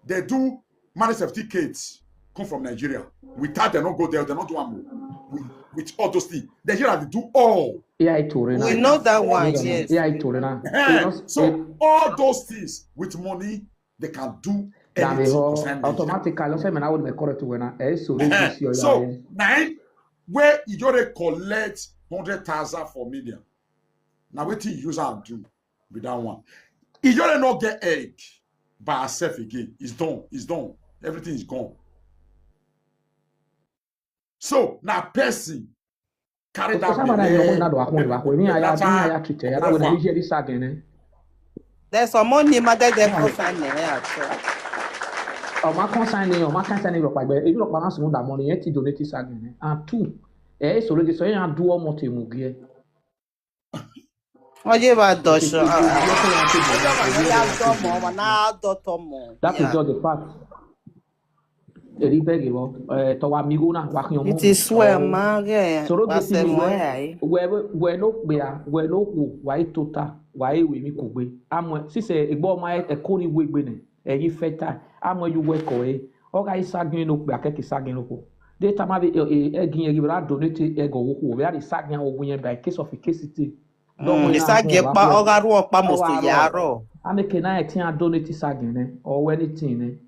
They do marriage certificates come from Nigeria. Without they not go there, they not do am with, with all those things. Nigeria they do all. Yeah, it will. We know that one, yes. Yeah, it will. Na. Eh, so all those things with money, they can do Davi anything ho concerning Nigeria. Automatically, also me na would me correct when I eh so Eh, this your so yeah. Now where Iyore collect hundred thousand for million. Now what he use and do with that one? Iyore not get egg by herself again. It's done. It's done. Everything is gone. So now person carry that Sama na yo na belle. do akun ba ko mi aya mi aya kite ya na we na je ri sa gene. There's some money mother they go find me here. O ma kon sign ni, o ma kan sign ni lo pa gbe. Ebi lo pa na sun da money yẹn ti donate sa gene. And two, eh so le so yan do omo te mu ge. Oye, va dos. That is just the fact. Eri beg you, eh, to wa mi go na, wa ki It is swear, man. Yeah. So no That's get the me more where I. Where where no be a where no ku why tota why we mi ku gbe. Amwe si se egbo ma e ko ni we gbe ne. E yi feta. Amwe you we ko e. O ga isa gin no pe akeke sa gin no ko. De ta ma be e gin e ra donate e go wo ko. We are the sa gin o gun yen by case of case ti. Mm, it's a get pa oga ru opa most to yaro. Ame ke na e tin a donate sa gin ne or anything ne.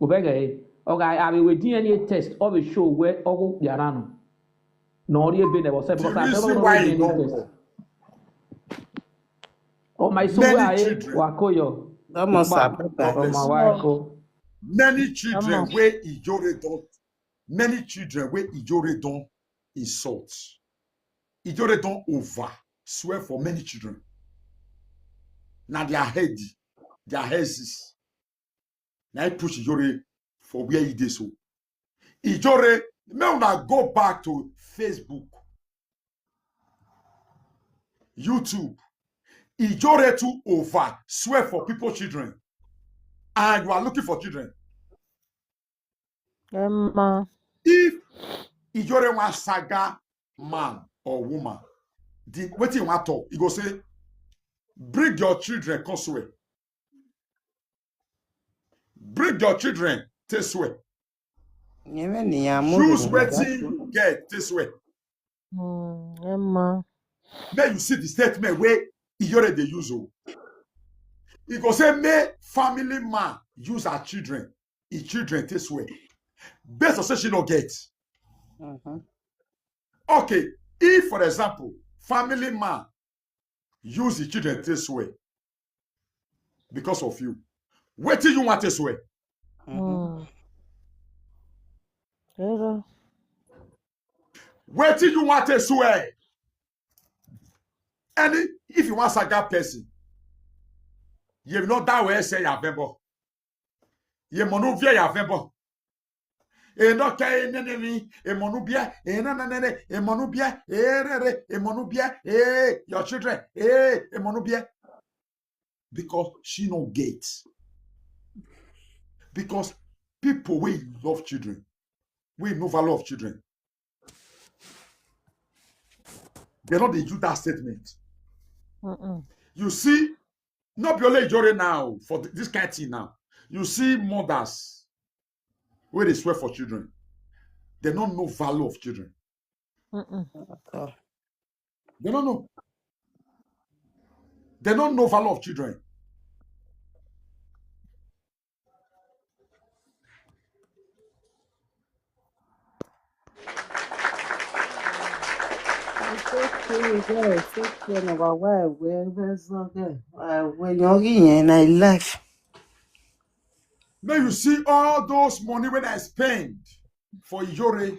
Obege e. Oga a be we D N A test o be show where o go yara no. No ri ebe ne wo se The because I don't reason know why D e N A don test. work. Oh my so Many where e children. Wa ko yo. Vamos a God preparar. Oh Bless my you. wife. Oh. Many children Vamos. Where Ijore don, many children where Ijore don insult. Ijore don over swear for many children. Now their head, their heads is. Now I push Ijore for where he dey so. Ijore, may una go back to Facebook, YouTube. Ijore too over swear for people children, and you are looking for children. Emma. If Ijore wan saga man or woman, the wetin he wan talk, he go say, "Bring your children, come swear. Bring your children, take swear. Even the amu. Choose wetin you get, take swear." Mm, Emma. May you see the statement where Ijore dey use o. He go say, "May family man use her children, his children take swear." Based on say she no get. Mhm. Okay, if for example, family man use his children take swear because of you, wetin you want to swear? Mhm. Mm. Hello. Wetin you want to swear? Any, if you want saga person, you know that way say ya vembo. Ye monu via ya vembo. E no ke ne ne ni, e monu bia, e na na ne ne, e monu bia, e re re, e monu bia, e your children, e, e monu bia. Because she no get. Because people wey love children, wey know value of children, they no dey use that statement. Mm-mm. You see, not be only Ijore now for th- this kind thing now. You see mothers where they swear for children. They don't know value of children. Mm-mm. Oh. They don't know. They don't know value of children. It's okay, girl. It's okay. No, but why? Where, where's the girl? Why, when you're in my life? May you see all those money when I spend for Ijore.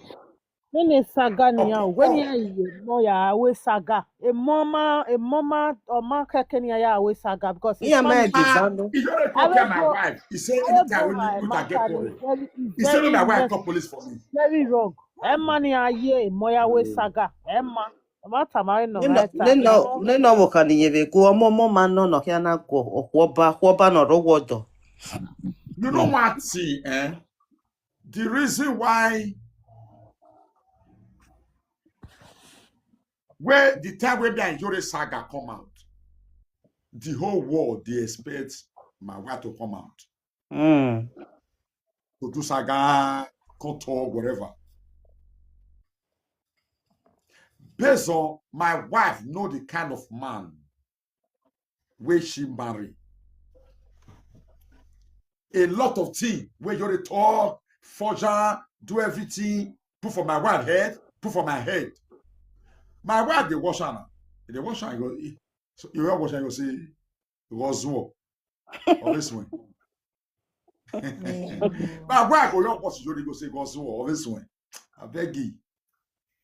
Mene saga ni ya o. When Oh. Ya ye mo ya we saga. E mama, e mama, o ma keke ni ya we saga because Yeah, it's my funny. Ah, design. Ijore I come will tell my go. Wife. He said I will anytime go. when My you put a get matter is worried. very, is He said very my wife messy, call police for me. very wrong. Emma ni aye mo ya we saga. Emma. Emma tamari no Neno, matter. neno, neno wokani yeve go omo mo ma no no kia na go okwoba kwoba no ro wodo. You know what thing, eh? The reason why where the time where the Ijore saga come out, the whole world they expect my wife to come out Mm. to do saga, come talk, whatever. Based on my wife know the kind of man where she marry. A lot of things where you dey talk, forger, do everything, put for my wife head, put for my head. My wife dey wash her now. Dey wash her, you go, eh, so you go wash her, you go say, "Gozuo." Always win. My wife go your boss, you go say, "Gozuo." Always win. I beg you.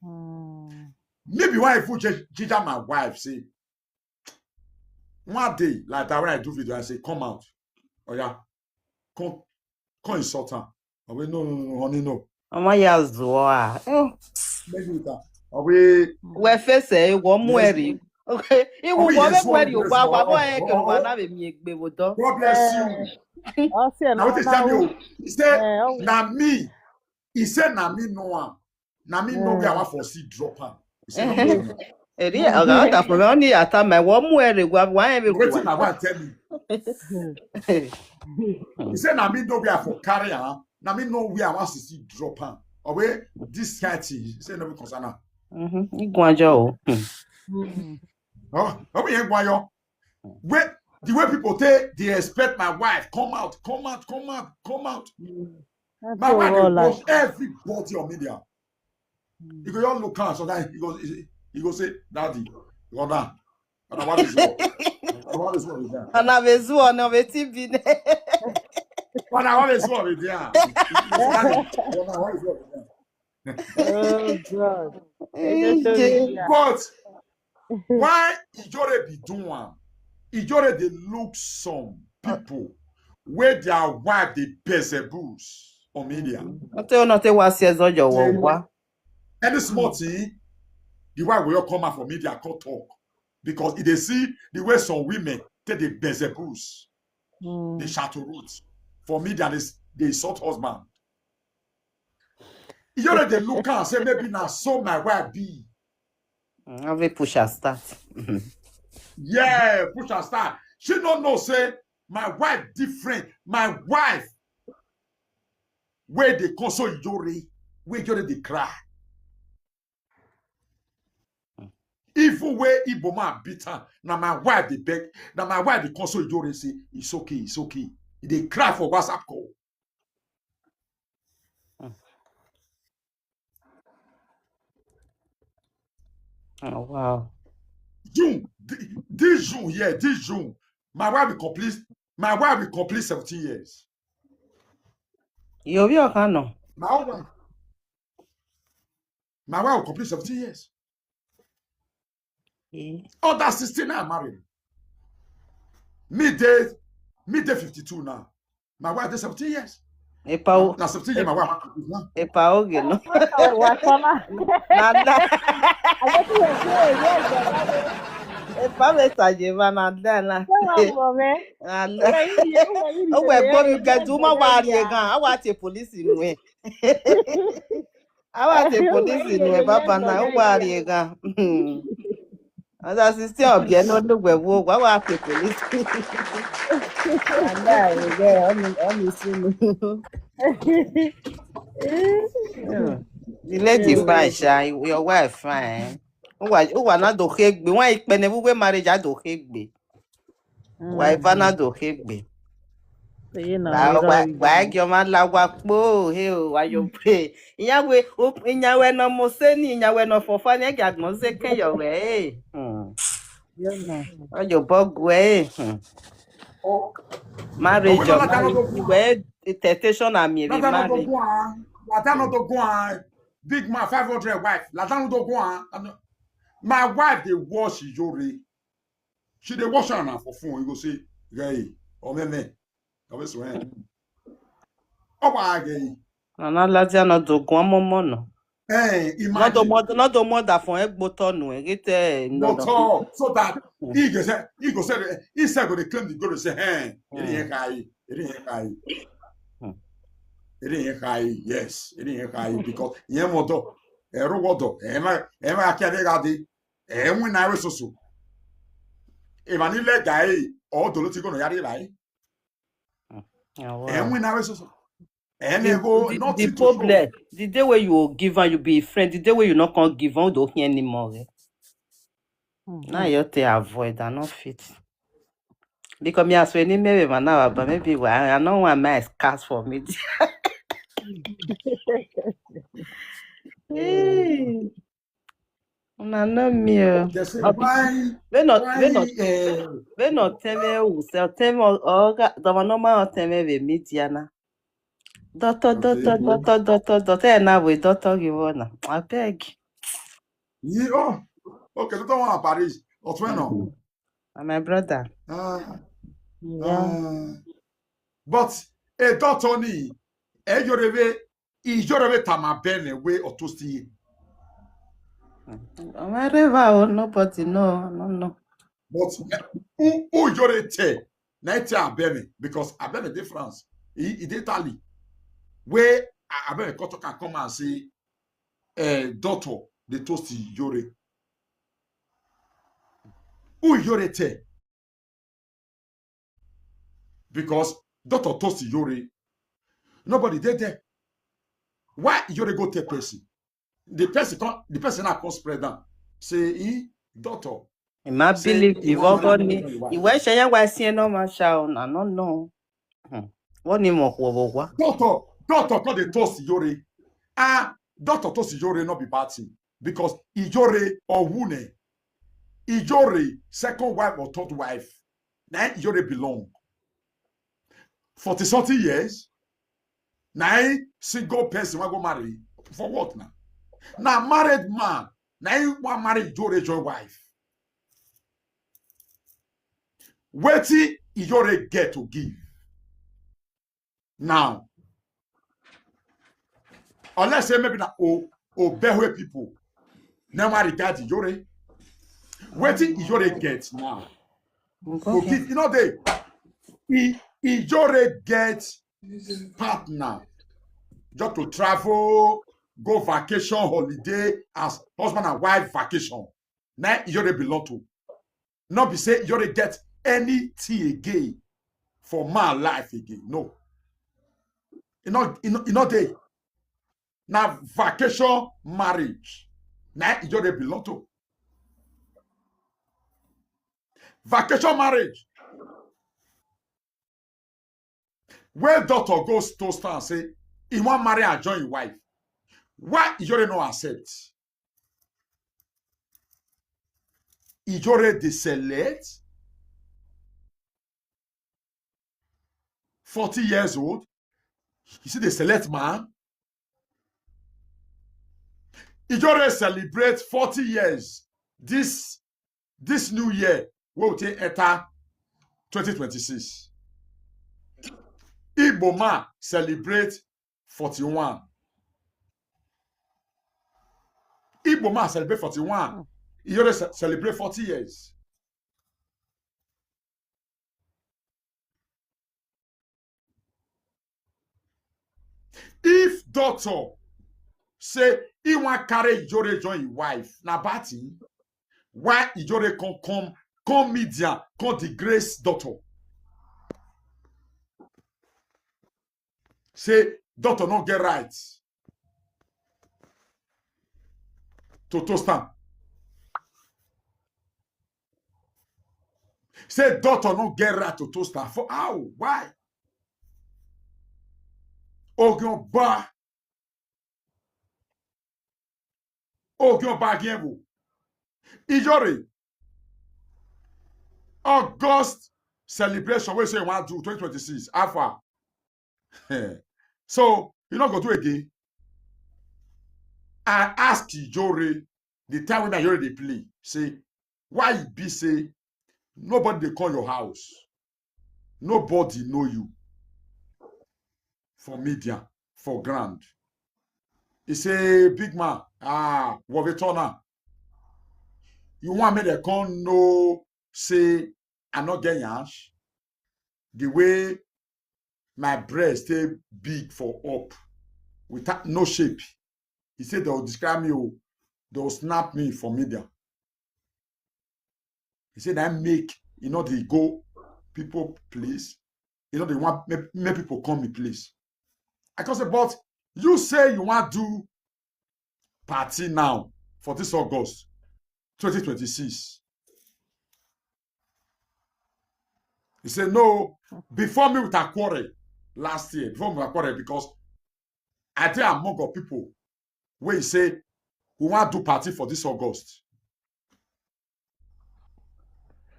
Mm. Maybe why if you just ginger my wife, say, one day, like that, when I do video, I say, "Come out." Oh yeah, come, come insult her. I will, "No, no, no, no, honey, no." Omo ya zuo a. Eh, Maybe with her. I will, we face e wo mu yes, eri. Okay. Iwu Obi, go yes, make one where you bless go you. wa Oh, wa e ke oh, wa oh. Na be mi egbe wo do. God bless you. Ọ sị Now what is that na you? He said, Eh, oh. "Na me." He said, "Na me know am. Na me know where I Mm. want for see drop am." He said, "No, no, no." Eri oga oga for me only ata my wo mu ere wa wa e be Wetin kwa. my wife tell me? He said, "Na me know where I for carry am. Na me know where I want to see drop am." Away this kind thing. He said, "No be concern am." Mhm. Igwanjo o. Hmm. Mm. Oh, oh, yeah, why you? Wait, the way people take, they expect my wife come out, come out, come out, come out. That's My so wife dey well, like, watch everybody on media. He go just look am sometimes. He go, he go say, "Daddy, go down." And what is what? And what is what is that? Ana be zu ona be T V ne. And what is what is there? Daddy, go down. What is what is there? Oh God. Ije. But why Ijore be do am? Ijore dey look some people where their wife dey Beelzebus on media. Ote ona te wa si ezo jo wo wa. Any small thing, the wife will come out for media, come talk. Because if they see the way some women take the Beelzebus, they shout to root. For media, they, they insult husband. You know, they look and say, "Maybe now so my wife be." Mm, have a push and start. Yeah, push and start. She don't know, say, my wife different. My wife, where they console Ijore, where Ijore they cry. Even where Igbo man beat her, now my wife they beg, now my wife they console Ijore say, "It's okay, it's okay." They cry for WhatsApp call. Oh, wow. June, thi- this June, yeah, this June, my wife will complete, my wife will complete seventeen years. Yo, yo, Kano. My own wife, my wife will complete seventeen years. Eh. Oh, that's sixteen now, I'm married. Me day, me day fifty-two now. My wife is seventeen years. Epa o, Now seventeen years, my wife will complete now. epa o ge no. Wasala. Na da, I get to say yes. epa me sa je ba na da na. Come on, man. Na da. O we gbo mi ga du ma wa ri e gan, a wa te police nu e. A wa te police nu e baba na, o wa ri e gan. Hmm. As I say, obi e no do gbe wo, wa wa te police. Ada e ge, o mi, o mi sunu. The lady fine, sha, your wife fine. Uwa, uwa na do hegbe, wa ipe ne we marriage a do hegbe. Wa ipa na do hegbe. Wa, wa, wa, yo ma la wa po, he o, wa yo pe. Iyawe, o, iyawe no mo se ni, iyawe no fofa ni, e ga mo se ken yo we, eh. Hmm. Wa yo bo gwe, eh. Hmm. Marriage, Omo, your Ladano marriage, do go on. we, the temptation and me, Ladano do marriage. Go on. Ladano do go on. Big man, five hundred wife. Ladano do go on. And my wife, they watch Ijore. She they watch her now for phone. You go say, "Hey, oh, me, me." Come this way. Oh, my gay. Na na la dia no do gwa momo no. Hey, No do imagine. mo, no do mo da fun egbo tonu e, get, eh, no, But no. all so that he go say, he go say, he said, go dey claim the glory. Say, "Hey, it ain't high, it ain't high, Hmm. it ain't high." Yes, it ain't high because he ain't want to. Every water, he might, he might carry that day. He win na resource. If I need let guy, all the little gonna yari like. Oh, He wow. win na resource. And The, they go the, not the to show. Problem, the day where you give and you be friend, the day where you not can give and don't hear anymore. Eh? Now you te avoid and not fit. Because me as when me man now, but maybe why I know one nice cast for me. Hey. Una know me o. They say, Obi, "Why, we not, we why, not, eh?" we not tell me who sell, tell me all, all ga-, the one normal tell me we media na. Doctor, Okay. doctor, doctor, doctor, doctor, and now we doctor give one. I beg. Yeah, oh, okay, don't want Paris. What's going on? And my brother. Uh, Yeah. uh, but a doctor ni, eh, Ijore, Ijore Tamabene way or to see. Wherever, oh, nobody know, no, no. But who, who Iyore tell? Na tell Abeme, because Abeme dey France. He, he dey Italy. Where Abeme come talk and come and say, eh, doctor, they toast Iyore. Who Iyore tell? Because doctor toast Iyore. Nobody dey there. Why Iyore go tell person? The person come, the person now come spread down. Say, he, doctor, Ima say believe he the wan vogo marry ni Iyore wife. Iwe sheye wa si no ma sha o na no no. Hmm. What ni mo kwo bo wa? Doctor, doctor come dey toast Iyore. Ah, doctor toast Iyore no be bad thing, because Iyore or Wune, Iyore second wife or third wife, na Iyore belong. Forty something years, na single person wey go marry for what now? Na married man, na him wan marry Iyore join wife. Wetin Iyore get to give? Now, unless say maybe na o Obewe people never regard Iyore. Wetin Iyore get now? Go give, you know, they, I, Iyore get partner just to travel, go vacation, holiday as husband and wife vacation. Now Iyore belong to. Not be say Iyore get anything again for my life again. No. You know, you know, you know they, now vacation marriage. Now Iyore belong to. Vacation marriage. Where doctor goes to stand say he wan marry and join his wife. Why Iyore no accept? Iyore dey select forty years old. You see, they select man. Iyore celebrate forty years this this new year wey we take enter twenty twenty-six. Igbo man celebrate forty-one. Igbo man celebrate forty-one. Iyore ce- celebrate forty years. If doctor say he wan carry Iyore join his wife, na bad thing. Why Iyore come come come media come disgrace doctor? Say doctor no get right to toast am. Say doctor no get right to toast am. For how? Why? Ogunba. Ogunba Gienwo. Iyore. August celebration wey say we wan do twenty twenty-six. How far? So you no go do again. I ask Iyore the time when Iyore dey play, say, why e be say nobody dey come your house, nobody know you for media, for ground? He say, big man, ah, Wove Turner, you want me to come know say I no get yansh? The way my breast stay big for up without no shape. He said they will describe me, oh, they will snap me for media. He said I make, you know, they go people place, you know, they want make, make people come in place. I can say, but you say you want do party now for this August twenty twenty-six. He said, no, before me with Akwore last year, before me with Akwore, because I dey among of people wey say we wan do party for this August.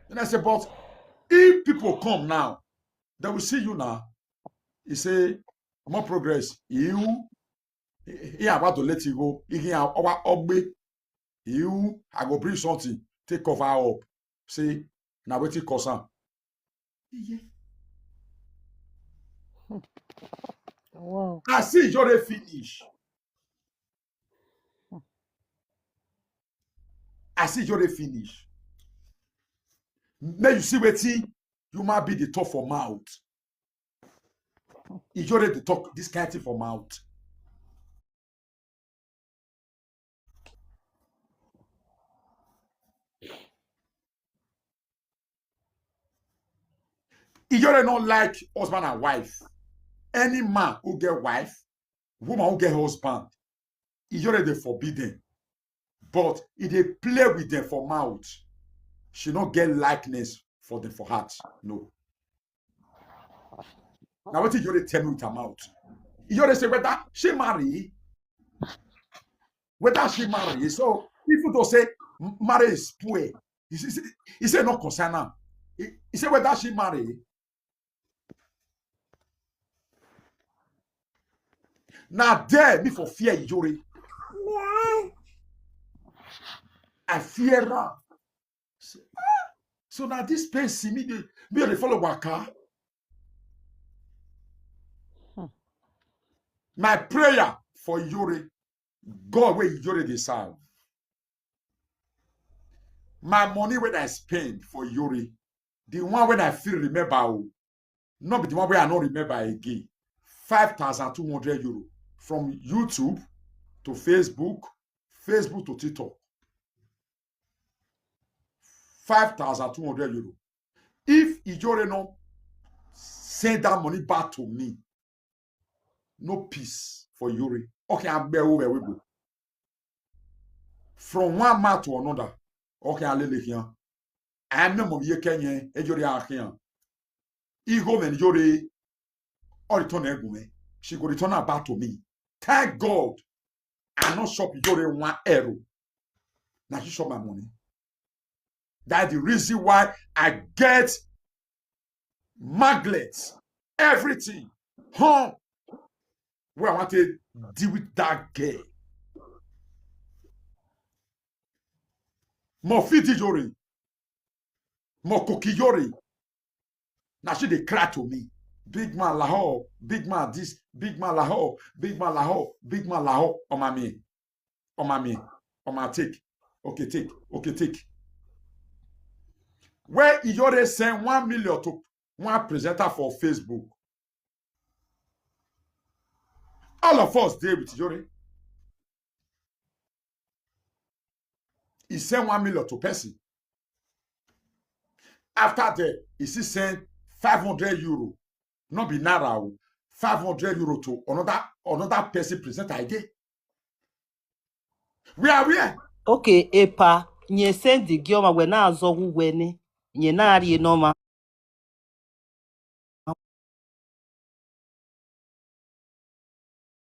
And I say, but if people come now, they will see you now. He say, more progress. You, he about to let you go. He can our ogbe. You, I go bring something, take cover up. Say, now wetin cause am? Iye. Wow. I see Iyore finish. I see Iyore finish. Make you see wetin human being dey talk for mouth. Iyore dey talk this kind thing for mouth. Iyore no like husband and wife. Any man who get wife, woman who get husband, Iyore dey forbid them. But e dey play with them for mouth. She no get likeness for them for heart. No. Now what Iyore tell me with her mouth? Iyore say whether she marry, whether she marry. So people don't say m- marriage is poor. He say, he say no concern am. He, he say whether she marry. Now there me for fear Iyore. I fear her. So, ah, so now this person me dey me dey follow waka. My prayer for Iyore, God wey Iyore dey serve. My money wey I spend for Iyore, the one wey I fit remember, oh, not be the one wey I no remember again. Five thousand two hundred euro from YouTube to Facebook, Facebook to TikTok. Five thousand two hundred euro. If Iyore no send that money back to me, no peace for Iyore. Okay, I bear over we go. From one mouth to another. Okay, I lele here. I am no more ye Kenya, Iyore here. Ego men Iyore, or return egume. She go return her back to me. Thank God, I not shop Iyore one euro. Now she shop my money. That's the reason why I get magnet, everything, home. Where I want to deal with that girl. More fit Iyore, more cook Iyore. Now she dey cry to me. Big man Lahore, big man this, big man Lahore, big man Lahore, big man Lahore. Oh my me, oh my me, oh my take, okay take, okay take. Where Iyore send one million to one presenter for Facebook. All of us dey with Iyore. He send one million to person. After that, he still send five hundred euro, not be naira, oh, five hundred euro to another another person presenter again. Where where? Okay, epa, nye send the girl ma we na azogu we ni. Nye na ari no ma.